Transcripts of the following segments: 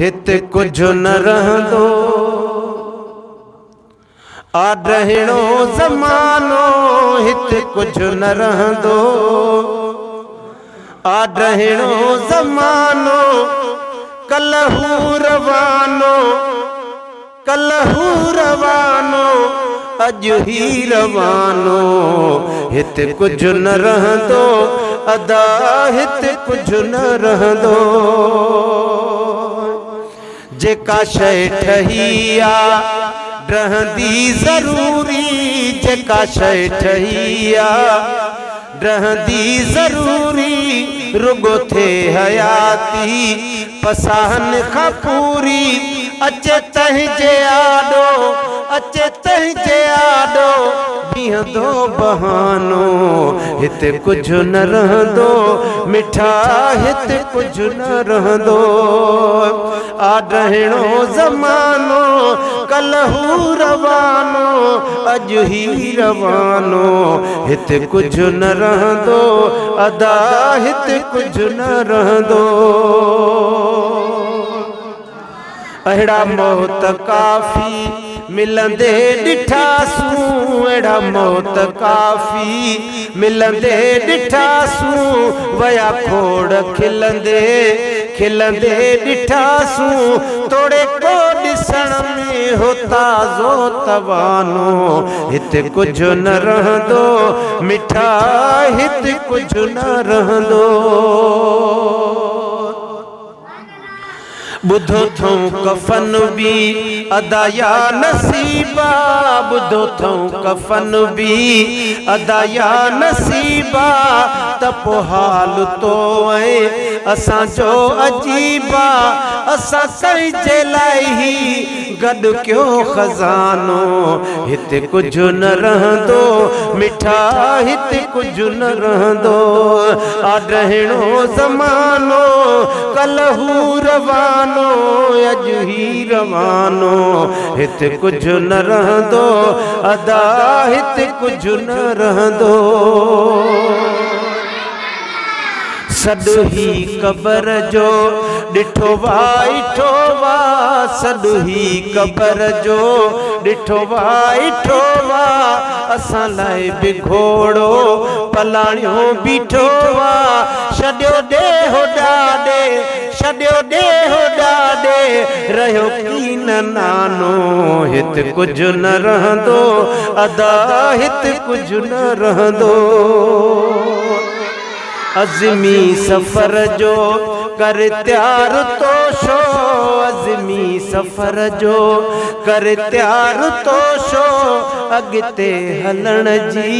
هت ڪجهه نه رهندو. آ ڊهڻو زمانو هت ڪجهه نه رهندو. آ ڊهڻو زمانو ڪلهه هو روانو. ڪلهه هو روانو اڄ هي روانو. هت ڪجهه نه رهندو ادا هت ڪجهه نه رهندو. جيڪا شيء ٺهي آ ڊهندي ضروري. جيڪا شيء ٺهي آ ڊهندي ضروري. رڳو ٿئي حياتي پساهن کان پوري. اچي تنهنجي آڏو اچي تنهنجي آڏو بيهندو بهانو. هت ڪجهه نه رهندو مٺا هت ڪجهه نه رهندو. آ ڊهڻو زمانو ڪلهه هو روانو اڄ هي روانو. هت ڪجهه نه رهندو ادا هت ڪجهه نه رهندو. اهڙا موت ڪافي ملندي ڏٺاسون. اهڙا موت ڪافي ملندي ڏٺاسون. ويا کوڙ کلندي کلندي ڏٺاسون. توڙي ڪو ڏسڻ ۾ هو تازو توانو. هت ڪجهه نه رهندو مٺا هت ڪجهه نه رهندو. ٻڌو ٿئون ڪفن به ادا يا نصيبا. ٻڌو ٿئون ڪفن به ادا يا نصيبا. ته پو حال تو ۽ اسان جو عجيبا. اسان ڪنهن جي لاء هي گڏ ڪيو خزانو. هت ڪجهه نه رهندو مٺا هت ڪجهه نه رهندو. آ ڊهڻو زمانو ڪلهه هو روانو اڄ هي روانو. هت ڪجهه نه رهندو ادا هت ڪجهه نه رهندو. سڏ هي قبر جو ڏٺو وائٺو وا. سڏ هي قبر جو ڏٺو وائٺو وا. اسان لاء به گهوڙو پلاڻيو بيٺو وا. ڇڏيو ڏيهه ڏاڏي ڇڏيو ڏيهه ڏاڏي رهيو ڪين نانو. هت ڪجهه نه رهندو ادا هت ڪجهه نه رهندو. عزمي سفر جو ڪر تيار توشو. عزمي سفر جو ڪر تيار توشو. اڳتي هلڻ جي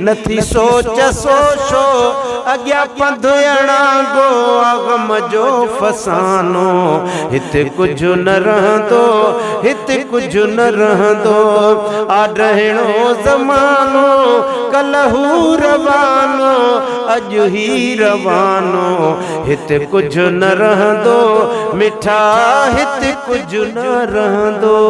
نٿي سوچ سوشو. اڳيان پنڌ اڻانگو آ غم جو فسانو. هت ڪجهه نه رهندو هت ڪجهه نه رهندو. آ ڊهڻو زمانو ڪلهه هو روانو اڄ هي روانو. هت ڪجهه نه رهندو مٺا هت ڪجهه نه رهندو.